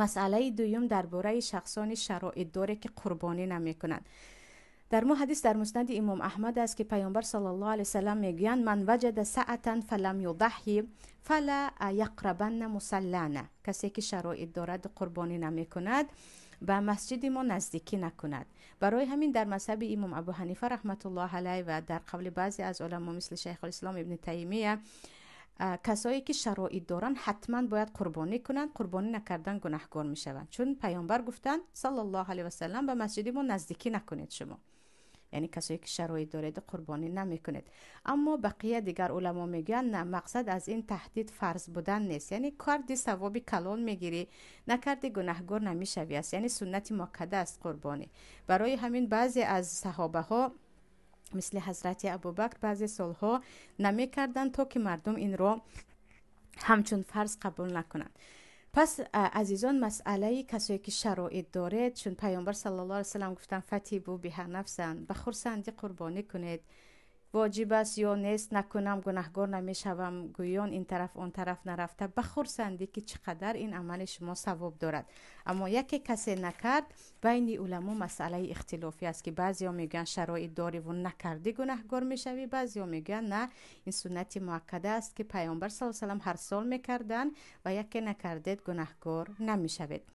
Масъалаи дуюм дар бораи шахсони шароитдоре, ки қурбонӣ намекунанд. Дар мо ҳадис дар Муснади Имом Аҳмад аст, ки Паёмбар саллаллоҳу алайҳи васаллам мегӯянд: «Ман ваҷада саатан фалам юдаҳҳи фала яқрабанна мусаллана». Касе ки шароит дорад, қурбонӣ намекунад, ба масҷиди мо наздикӣ накунад. Барои ҳамин дар мазҳаби Имом Абу Ҳанифа раҳматуллоҳ алайҳ ва дар қавли баъзе аз уламо, мисли Шайхулислом Ибни Таймия, касое ки шароит доранд, ҳатман бояд қурбонӣ кунанд. Қурбонӣ накардан, гунаҳгор мешаванд, чун Паёмбар гуфтанд саллаллоҳу алайҳи васаллам: «Ба масҷиди мо наздикӣ накунед шумо», яъне касое ки шароит доред, қурбонӣ намекунед. Аммо бақия дигар уламо мегӯянд: на, мақсад аз ин таҳдид фарз будан нест, яъне карди, савоби калон мегирӣ, накарди, гунаҳгор намешавӣ аст, яъне суннати муаккада аст қурбонӣ. Барои ҳамин баъзе аз саҳобаҳо, мисли Ҳазрати Абубакр, баъзе солҳо намекарданд, то ки мардум инро ҳамчун фарз қабул накунанд. Пас, азизон, масъалаи касое ки шароит доред, чун Паёмбар саллаллоҳу алайҳи васаллам гуфтанд: «Фатибу биҳа нафсан», ба хурсандӣ қурбонӣ кунед. Воҷиб аст ё нест, накунам, гунаҳгор намешавам гӯён, ин тараф он тараф нарафта, ба хурсандӣ, ки чӣ қадар ин амали шумо савоб дорад. Аммо яке касе накард, байни уламо масъалаи ихтилофӣ аст, ки баъзеҳо мегӯянд, шароит дориву накардӣ, гунаҳгор мешавӣ, баъзеҳо мегӯянд, на, ин суннати муаккада аст, ки Паёмбар саллаллоҳу алайҳи васаллам ҳар сол мекарданд ва яке накардед, гунаҳгор намешавед.